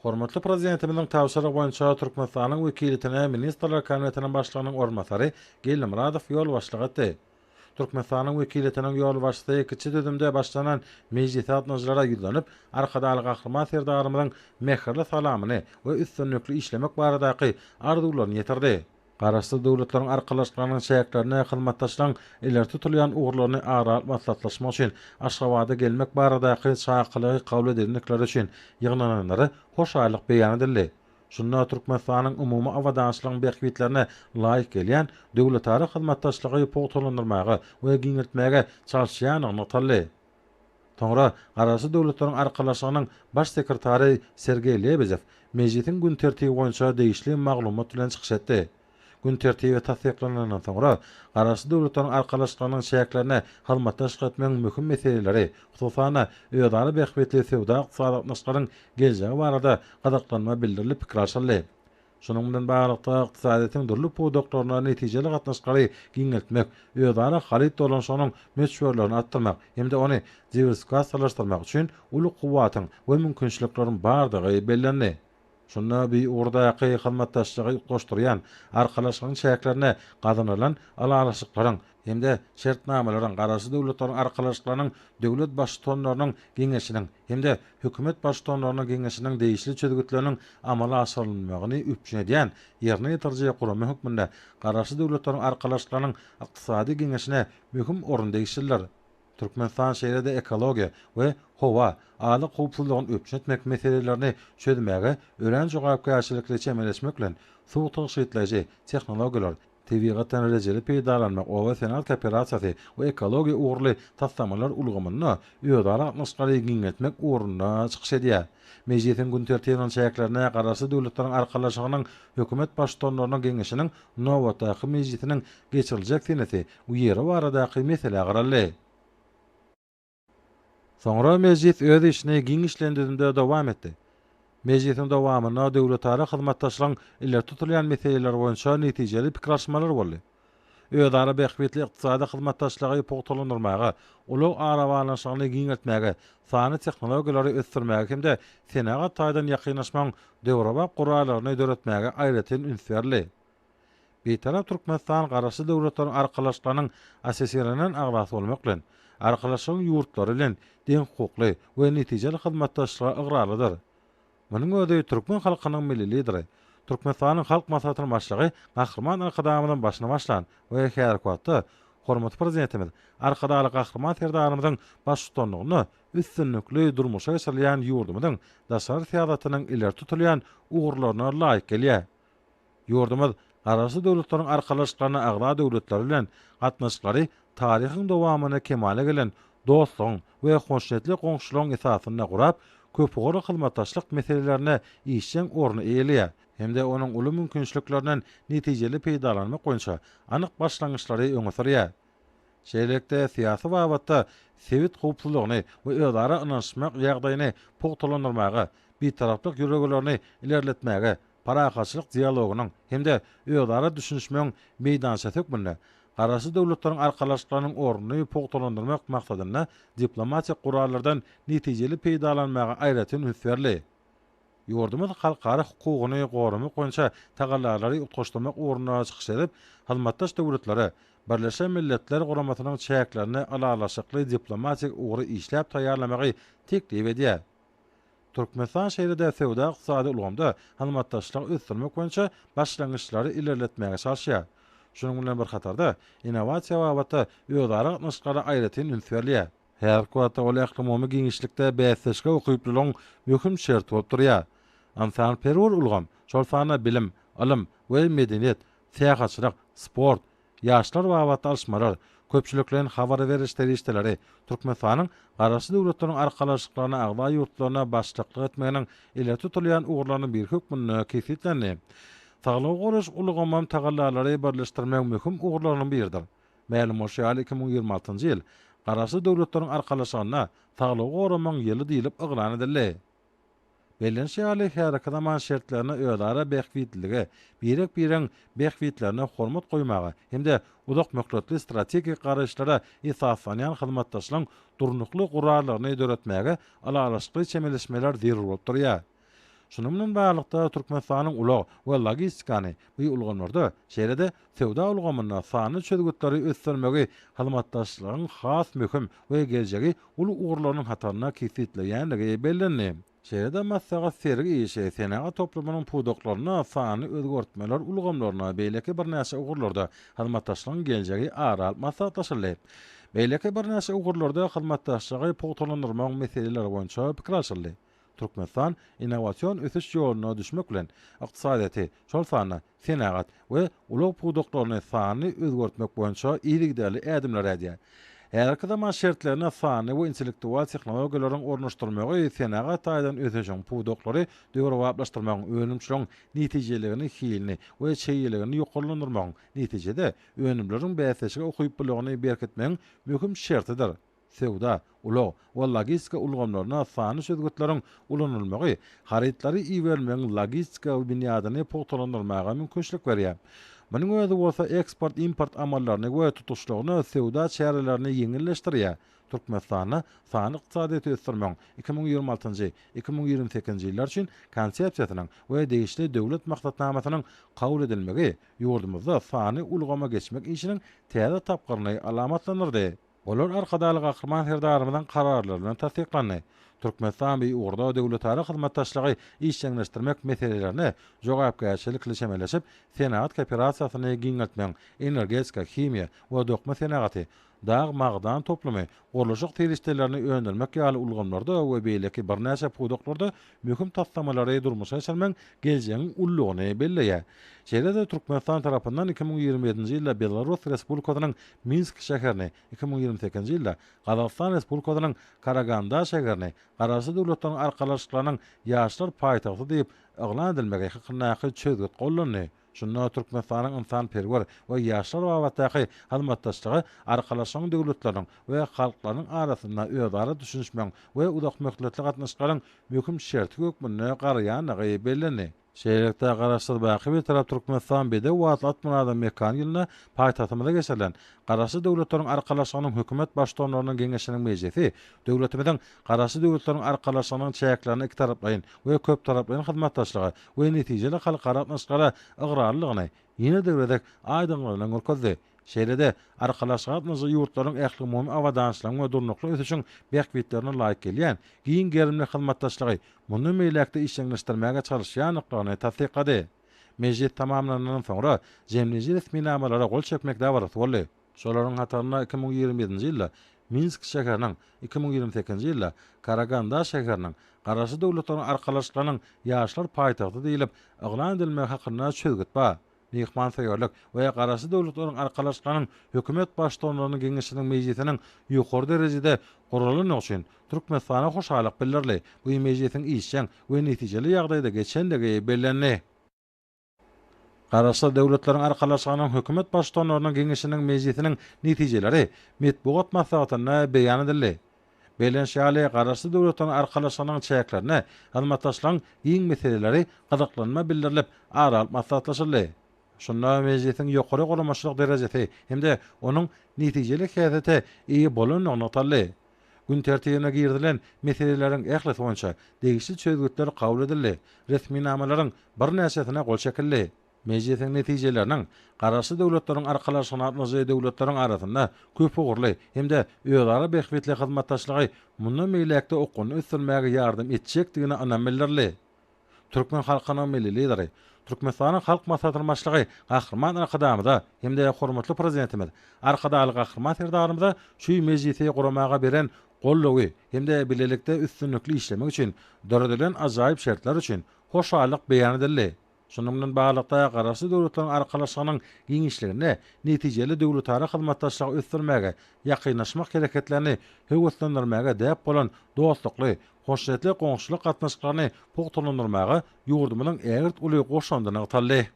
Hormatly Prezidentimiziň tabşyrygy boýunça Türkmenistanyň wekiliýetine Ministrler Kabinetiniň Başlygynyň orunbasary Geldimyradow ýolbaşçylyk etdi. Türkmenistanyň wekiliýetiniň ýolbaşçysy kiçi düzümde başlanan mejlise gatnaşyjylara ýüzlenip, Arkadagly Gahryman Serdarymyzyň mähirli salamyny we üstünlikli işlemek baradaky arzuwlaryny ýetirdi. Garaşsyz Döwletleriň Arkalaşyklarynyň çäklerinde hyzmatdaşlygyň ileri tutulýan ugurlaryny ara alyp maslahatlaşmak üçin Aşgabada gelmek baradaky çakylygy kabul edendikleri üçin ýygnananlara hoşallyk beýan edildi. Şunda Türkmenistanyň umumy abadançylygyň bähbitlerine laýyk gelýän döwletara hyzmatdaşlygy pugtalandyrmaga we giňeltmäge çalyşýandygy nygtaldy. Soňra Garaşsyz Döwletleriň Arkalaşygynyň Baş sekretary Sergeý Lebedew mejlisiň gün tertibi boýunça degişli maglumat bilen çykyş etdi. Gün tertibi tassyklanandan soňra, Garaşsyz Döwletleriň Arkalaşyklarynyň çäklerinde hyzmatdaşlyk etmegiň möhüm meseleleri, hususan-da, özara bähbitli söwda-ykdysady gatnaşyklaryň geljegi barada gyzyklanma bildirilip pikir alşyldy. Şunuň bilen baglylykda, ykdysadyýetiň dürli pudaklarynda netijeli gatnaşyklary giňeltmek, özara haryt dolanyşygynyň möçberlerini artdyrmak hem-de ony diwersifikasiýalaşdyrmak üçin uly kuwwatyň we mümkinçilikleriň bardygy bellendi. Şunda bu ugurdaky hyzmatdaşlygy utgaşdyrýan Arkalaşygyň çäklerinde gazanylan ylalaşyklaryň hem-de şertnamalaryň Garaşsyz Döwletleriň Arkalaşyklarynyň döwlet Baştutanlarynyň Geňeşiniň hem-de Hökümet Baştutanlarynyň Geňeşiniň degişli çözgütleriniň amala aşyrylmagyny üpjün edýän ýerine ýetiriji gurama hökmünde Garaşsyz Döwletleriň Arkalaşyklarynyň Ykdysady Geňeşine möhüm orun degişlidir. Türkmenistan şeýle-de ekologiýa we howa, azyk howpsuzlygyny üpjün etmek meselelerini çözmäge örän jogapkärçilikli çemeleşmek bilen, suw tygşytlaýjy tehnologiýalar, tebigatdan rejeli peýdalanmak, oba senagat kooperasiýasy we ekologiýa ugurly taslamalar ulgamynda özara gatnaşyklary giňeltmek ugrunda çykyş edýär. Mejlisiň gün tertibiniň çäklerinde Garaşsyz Döwletleriň Arkalaşygynyň Hökümet Baştutanlarynyň Geňeşiniň nobatdaky mejlisiniň geçiriljek senesi we ýeri baradaky meselä garaldy. Soňra mejlis öz işini giňişleýin düzümde dowam etdi. Mejlisiň dowamynda döwletara hyzmatdaşlygyň ileri tutulýan meseleleri boýunça netijeli pikir alyşmalar boldy. Özara bähbitli ykdysady hyzmatdaşlygy pugtalandyrmaga, ulag arabaglanyşygyny giňeltmäge, sanly tehnologiýalary ösdürmäge hem-de senagat taýdan ýakynlaşmagyň döwrebap gurallaryny döretmäge aýratyn üns berildi. Bitarap Türkmenistan Garaşsyz Döwletleriň Arkalaşyklarynyň assosirlenen agzasy bolmak bilen, Arkalaşygyň ýurtlary bilen deňhukukly we netijeli hyzmatdaşlyga ygrarlydyr. Munuň özi türkmen halkynyň Milli Lideri, Türkmenistanyň Halk Maslahatynyň Başlygy Gahryman Arkadagymyzyň başyny başlan we häzirki wagtda hormatly Prezidentimiz Arkadagly Gahryman Serdarymyzyň baştutanlygynda üstünlikli durmuşa geçirilýän ýurdumyzyň daşary syýasatynyň ileri tutulýan ugurlaryna laýyk gelýär. Ýurdumyz Garaşsyz Döwletleriň Arkalaşyklaryna agza döwletler bilen gatnaşyklary taryhyň dowamynda kemala gelen dostlugyň we hoşniýetli goňşulygyň esasynda gurap, köpugurly hyzmatdaşlyk meselelerinde işjeň orny eýeleýär hem-de onuň uly mümkinçiliklerinden netijeli peýdalanmak boýunça anyk başlangyçlary öňe sürýär. Şeýlelikde, syýasy babatda sebit howpsuzlygyny we özara ynanyşmak ýagdaýyny pugtalandyrmaga, bitaraplyk ýörelgelerini ilerletmäge, parahatçylyk dialogynyň hem-de özara düşünişmegiň meýdançasy hökmünde Garaşsyz Döwletleriň Arkalaşyklarynyň ornuny pugtalandyrmak maksadynda diplomatik gurallardan netijeli peýdalanmaga aýratyn üns berildi. Ýurdumyz halkara hukugyny goramak boýunça tagallalary utgaşdyrmak ugrunda çykyş edip, hyzmatdaş döwletlere Birleşen Milletler Guramasynyň çäklerinde ylalaşykly diplomatik ugry işläp taýýarlamagy teklip edýär. Türkmenistan şeýle-de söwda-ykdysady ulgamda hyzmatdaşlygy ösdürmek boýunça başlangyçlary ilerletmäge çalyşýar. Şunuň bilen bir hatarda, innowasiýa babatda özara gatnaşyklara aýratyn üns berilýär. Häzirki wagtda ol ählumumy giňişlikde bäsdeşlige ukyplylygyň möhüm şerti bolup durýar. Ynsanperwer ulgam, şol sanda bilim, ylym we medeniýet, syýahatçylyk, sport, Ýaşlar babatda alyşmalar, köpçülikleýin habar beriş serişdeleri Türkmenistanyň Garaşsyz Döwletleriň Arkalaşyklaryna agza ýurtlaryna başlyklyk etmeginiň ileri tutulýan ugurlarynyň biri hökmünde kesgitlendi. Saglygy goraýyş ulgamam tagallalary birleşdirmegiň möhüm ugurlarynyň biridir. Mälim bolşy ýaly, 2026-njy ýyl Garaşsyz Döwletleriň Arkalaşygynda Saglygy goramagyň ýyly diýlip yglan edildi. Bellenişi ýaly, häzirki zaman şertlerinde özara bähbitlilige, birek-biregiň bähbitlerine hormat goýmaga hem-de uzakmöhletli strategik garaýyşlara esaslanýan hyzmatdaşlygyň durnukly gurallaryny döretmäge ylalaşykly çemeleşmeler zerur bolup durýar. Şunuň bilen baglylykda, Türkmenistanyň ulag we logistikany bu ulgamlarda, şeýle-de söwda ulgamynda sanly çözgütleri ösdürmegi hyzmatdaşlygyň has möhüm we geljegi uly ugurlarynyň hatarynda kesgitleýändigi bellendi. Şeýle-de maslahat sergi işi, senagat toplumynyň pudaklarynda sanly özgertmeler ulgamlaryna beýleki birnäçe ugurlarda hyzmatdaşlygyň geljegi ara alyp maslahatlaşyldy. Beýleki birnäçe ugurlarda hyzmatdaşlygy pugtalandyrmagyň meseleleri boýunça pikir alşyldy. Türkmenistan innowasion ösüş ýoluna düşmek bilen, ykdysadyýeti, şol sanda senagat we ulag pudaklaryny sanly özgertmek boýunça yzygiderli ädimler ädýär. Häzirki zaman şertlerinde sanly we intellektual tehnologiýalaryň ornaşdyrylmagy senagat taýdan ösüşiň, pudaklary döwrebaplaşdyrmagyň, önümçiligiň netijeligini, hilini we çeýeligini ýokarlandyrmagyň, netijede, önümleriň bäsleşige ukyplylygyny berkitmegiň möhüm şertidir. Söwda, ulag we logistika ulgamlarynda sanly çözgütleriň ulanylmagy harytlary ibermegiň logistika binýadyny pugtalandyrmaga mümkinçilik berýär. Munuň özi bolsa eksport-import amallaryny we tutuşlygyna söwda çärelerini ýeňilleşdirýär. Türkmenistanda sanly ykdysadyýeti ösdürmegiň 2026-njy, 2028-nji ýyllar üçin Konsepsiýasynyň we degişli Döwlet maksatnamasynyň kabul edilmegi ýurdumyzda sanly ulgama geçmek işiniň täze tapgyryny alamatlandyrdy. Olar Arkadagly Gahryman Serdarymyzyň Kararlary bilen tassyklandy. Türkmenistan bu ugurda döwletara hyzmatdaşlygy işjeňleşdirmek meselelerine jogapkärçilikli çemeleşip, senagat kooperasiýasyny giňeltmegiň, energetika, himiýa we dokma senagaty, dag-magdan toplumy, gurluşyk serişdelerini öndürmek ýaly ulgamlarda we beýleki birnäçe pudaklarda möhüm taslamalary durmuşa geçirmegiň geljegiň ululygyny belleýär. Şeýle-de Türkmenistan tarapyndan 2027-nji ýylda Belarus Respublikasynyň Minsk şäherini, 2028-nji ýylda Gazagystan Respublikasynyň Karaganda şäherini Garaşsyz Döwletleriň Arkalaşyklarynyň Ýaşlar paýtagty diýip yglan edilmegi hakyndaky çözgüt gollandy. Şunda Türkmenistanyň ynsanperwer we ýaşlar babatdaky hyzmatdaşlygy Arkalaşygyň döwletleriniň we halklarynyň arasynda özara düşünişmegiň we uzakmöhletli gatnaşyklaryň möhüm şerti hökmünde garaýandygy bellendi. Şeýlelikde, Garaşsyz, baky Bitarap Türkmenistan bedew atly at mynadan mekan ýylynda paýtagtymyzda geçirilen Garaşsyz Döwletleriň Arkalaşygynyň Hökümet Baştutanlarynyň Geňeşiniň mejlisi döwletimiziň Garaşsyz Döwletleriň Arkalaşygynyň çäklerinde ikitaraplaýyn we köptaraplaýyn hyzmatdaşlyga we netijeli halkara gatnaşyklara ygrarlydygyny ýene-de bir gezek aýdyňlygy bilen görkezdi. Şeýle-de, Arkalaşyga gatnaşyjy ýurtlaryň ählumumy abadançylygyň we durnukly ösüşiň bähbitlerine laýyk gelýän giň gerimli hyzmatdaşlygy mundan beýläk-de işjeňleşdirmäge çalyşýandyklaryny tassyklady. Mejlis tamamlanandan soňra, jemleýji resminamalara gol çekmek dabarasy boldy. Şolaryň hatarynda 2027-nji ýylda Minsk şäheriniň, 2028-nji ýylda Karaganda şäheriniň Garaşsyz Döwletleriň Arkalaşyklarynyň Ýaşlar paýtagty diýlip yglan edilmegi hakynda çözgüt bar. Myhmansöýerlik we Garaşsyz Döwletleriň Arkalaşyklarynyň Hökümet Baştutanlarynyň Geňeşiniň mejlisiniň ýokary derejede guralandygy üçin Türkmenistana hoşallyk bildirildi. Bu mejlisiň işjeň we netijeli ýagdaýda geçendigi bellendi. Garaşsyz Döwletleriň Arkalaşygynyň Hökümet Baştutanlarynyň Geňeşiniň mejlisiniň netijeleri metbugat maslahatynda beýan edildi. Bellenişi ýaly, Garaşsyz Döwletleriň Arkalaşygynyň çäklerinde hyzmatdaşlygyň giň meseleleri gyzyklanma bildirilip, ara alyp maslahatlaşyldy. Şunda Mejlisiň ýokary guramaçylyk derejesi hem-de onuň netijeli häsiýete eýe bolandygy nygtaldy. Gün tertibine girizilen meseleleriň ählisi boýunça degişli çözgütler kabul edildi, resminamalaryň birnäçesine gol çekildi. Mejlisiň netijeleriniň Garaşsyz Döwletleriň Arkalaşygyna gatnaşyjy döwletleriň arasynda köpugurly hem-de özara bähbitli hyzmatdaşlygy mundan beýläk-de okgunly ösdürmäge ýardam etjekdigine ynam bildirildi. Türkmen halkynyň Milli Lideri, Türkmenistanyň Halk Maslahatynyň Başlygy Gahryman Arkadagymyza hem-de hormatly Prezidentimiz Arkadagly Gahryman Serdarymyza şu mejlisi guramaga beren goldawy hem-de bilelikde üstünlikli işlemek üçin döredilen ajaýyp şertler üçin hoşallyk beýan edildi. Şunuň bilen baglylykda, Garaşsyz Döwletleriň Arkalaşygynyň giňişliginde netijeli döwletara hyzmatdaşlygy ösdürmäge, ýakynlaşmak hereketlerini höweslendirmäge däp bolan dostlukly, hoşniýetli goňşulyk gatnaşyklaryny pugtalandyrmaga ýurdumyzyň ägirt uly goşandy nygtaldy.